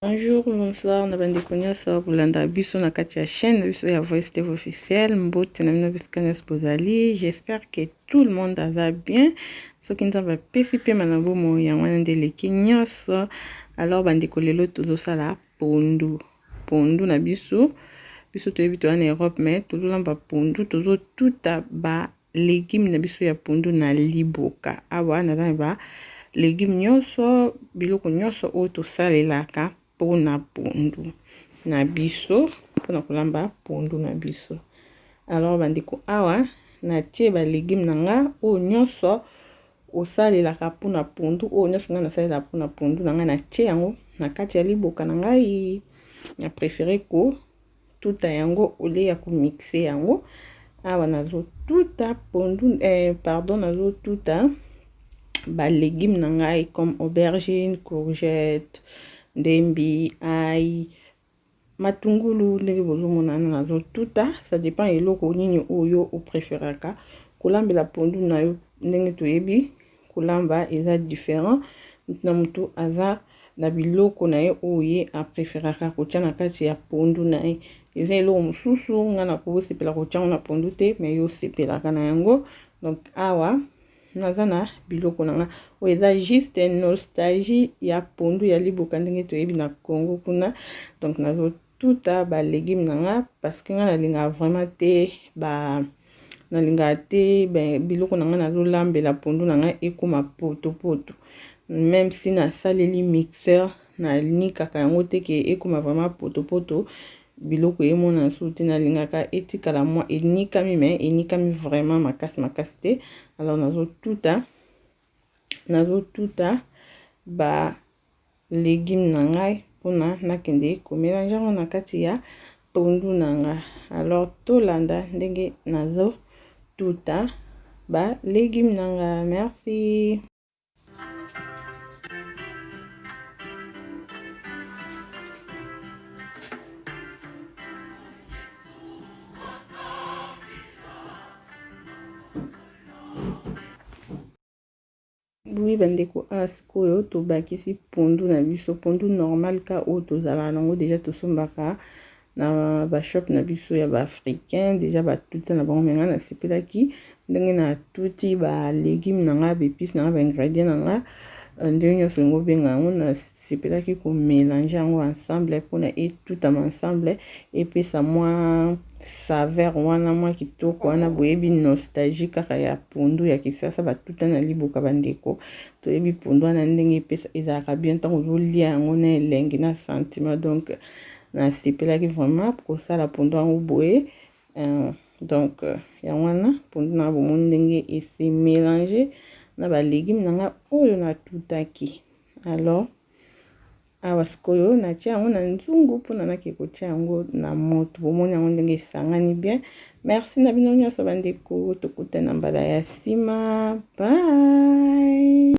Bonjour, bonsoir na bandeko nyonso bolanda biso na kati ya chaîne na biso ya Voice TV officiel. Mbote na bino bisika nyonso bozali. J'espère que tout le monde aza bien. Soki Nzambe apesi pema na bomoi yango wana nde eleki nyonso. Alors bandeko lelo tozosala pondu. Pondu na biso. Biso toyebi toza na Europe mais tozolamba pondu, tozotuta ba legume na biso ya pondu na liboka. Awa naza na ba legume nyonso, biloko nyonso oyo tosalelaka mpona pondu na biso, mpona kolamba pondu na biso. Alors bandeko, awa natie ba legume na nga oyo nyonso osalelaka mpona pondu, oyo nyonso ngai nasalelaka mpona pondu na ngai, natie yango na kati ya liboka na ngai. Na prefere ko tuta yango au lieu ya ko mixer yango. Awa nazotuta pondu, pardon, nazotuta ba legume na ngai comme aubergine, courgette, ndembi, ail, matungulu, ndenge bozomona wana nazotuta. Ça dépend eloko nini oyo opréféraka kolambela pondu na yo. Ndenge toyebi kolamba eza différent, mutu na mutu aza na biloko na ye oyo ye apréféraka kotia na kati ya pondu na ye. Eza eloko mosusu nga nakosepela kotia yango na pondu te, mais yo osepelaka na yango. Donc awa naza na biloko na nga oyo eza juste nostalgie ya pondu ya liboka ndenge toyebi na Congo kuna. Donc nazotuta ba legume na nga parce que nga nalingaka vraiment te ba nalingaka te biloko na nga nazolambela pondu na nga ekoma potopoto. Même si nasaleli mixeur, nanikaka yango te ke ekoma vraiment potopoto, biloko emonana susu te. Nalingaka etikala mwa enikami, mais enikami vraiment makasi makasi te. Alors nazotuta ba legume na ngai mpona nakende komélanger yango na kati ya pondu na nga. Alors tolanda ndenge nazotuta ba legume na nga. Merci. Oui bandeko, awa sikoyo tobakisi pondu na biso, pondu normal ka oyo tozalaka nango déjà, tosombaka na bashop na biso ya baafricain déjà batuta na bango. Mais ngai nasepelaki ndenge natuti ba légume na ngai, baépice na ngai, baingrédient na ngai, ndenge nyonso olingi obenga yango. Nasepelaki komélanger yango ensemble mpona etutama ensemble, epesa mwa saveur wana, mwa kitoko wana. Boyebi nostalgie kaka ya pondu ya Kisasa batuta na liboka. Bandeko, toyebi pondu wana ndenge epesa, ezalaka bien ntango ozolia yango na elengi na sentiment. Donc nasepelaki vraiment kosala pondu yango boye. Donc yango wana pondu na bomoni ndenge ese mélange na balégume na ngai oyo natutaki. Alors awa sikoyo natia yango na nzungu mpona nake kotia yango na moto. Bomoni yango ndenge esangani bien. Merci na bino nyonso bandeko, tokutana mbala ya nsima. Bye.